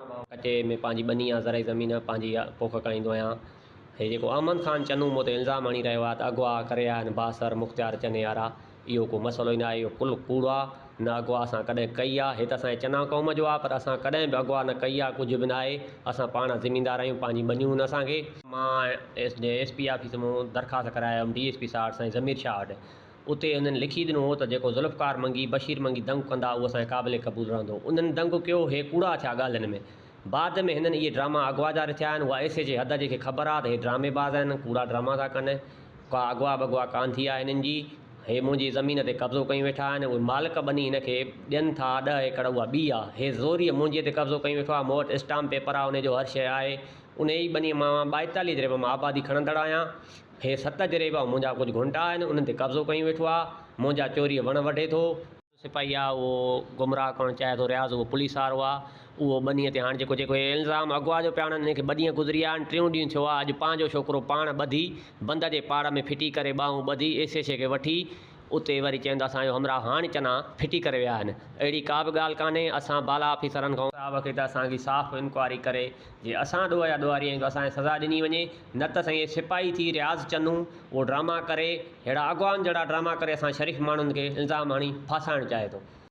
ڪچي ۾ پنهنجي ٻني آ زرعي زمين آ پنهنجي پوک ڪرائيندو آهيان هي جيڪو احمد خان چنو مون تي الزام هڻي رهيو آ ته اغوا ڪري آيا آهن بااثر مختيار چني وارا اهو ڪو مسئلو ئي نه آهي اهو ڪل ڪوڙ آ نه اغوا اسان ڪڏهن ڪئي آ هي ته اسان جي چنا قوم جو آ پر اسان ڪڏهن به اغوا نه ڪئي آ ڪجهه به نه آهي اسان پاڻ زميندار آهيون پنهنجي ٻنيون آهن اسان کي. مان ايس پي آفيس مون درخواست ڪرائي آيم ڊي ايس پي صاحب سائين ضمير شاهه وٽ اتي انهن لکي ڏنو هو ته جيڪو ذوالفقار منگي، بشير منگي دنگ ڪندا اهو اسان کي قابل قبول رهندو. انهن دنگ ڪيو، هي ڪوڙا ٿيا ڳالهين ۾. بعد ۾ هنن اهي ڊراما اغوا جا رٿيا آهن، اها ايس ايڇ جي حد جي کي خبر آ ته هي ڊرامي باز آهن، ڪوڙا ڊراما ٿا ڪن، ڪا اغوا ٻغوا ڪانه ٿي آهي هنن جي، هي منهنجي زمين تي قبضو ڪيون ويٺا آهن، اهي مالڪ ٻني هن کي ڏين ٿا ڏهه ايڪڙ اها ٻي آ، هي زوريء منهنجي تي قبضو ڪيون ويٺو آ، مون وٽ اسٽامپ پيپر آ، انهي جو هر شيء آهي، انهي ئي ٻنيء مان مان 42 جريب مان آبادي کڻندڙ آهيان. هي ست جريب ۽ منهنجا ڪجهه گهنٽا آهن، انهن تي قبضو ڪيون ويٺو آ، منهنجا چوريء وڻ وڍي ٿو. سپاهي آ، اهو گمراهه ڪرڻ چاهي ٿو، رياض اهو پوليس وارو آ، اهو ٻنيء تي هاڻ جيڪو جيڪو هي الزام اغوا جو پيا هڻن، انهن کي ٻه ڏينهن گذري ويا آهن، ٽيون ڏينهن ٿيو آ، اڄ پنهنجو ڇوڪرو پاڻ ٻڌي، بند جي پاڙ ۾ ڦٽي ڪري ٻانهون ٻڌي، ايس ايڇ اي کي وٺي، اتي وري چين ته اسان جو همراهه هاڻ چنا ڦٽي ڪري ويا آهن. اهڙي ڪا به ڳالهه ڪانهي، اسان بالا آفيسرن کان. صاحب کي ته اسان کي صاف انڪوائري ڪري جي اسان ڏوهه جا ڏوهاري آهيون ته اسان کي سزا ڏني وڃي نه ته سائين اهي سپاهي ٿي رياض چنو اهو ڊراما ڪري ههڙا اغوائن جهڙا ڊراما ڪري اسان شريف ماڻهن کي الزام هڻي ڦاسائڻ چاهي ٿو.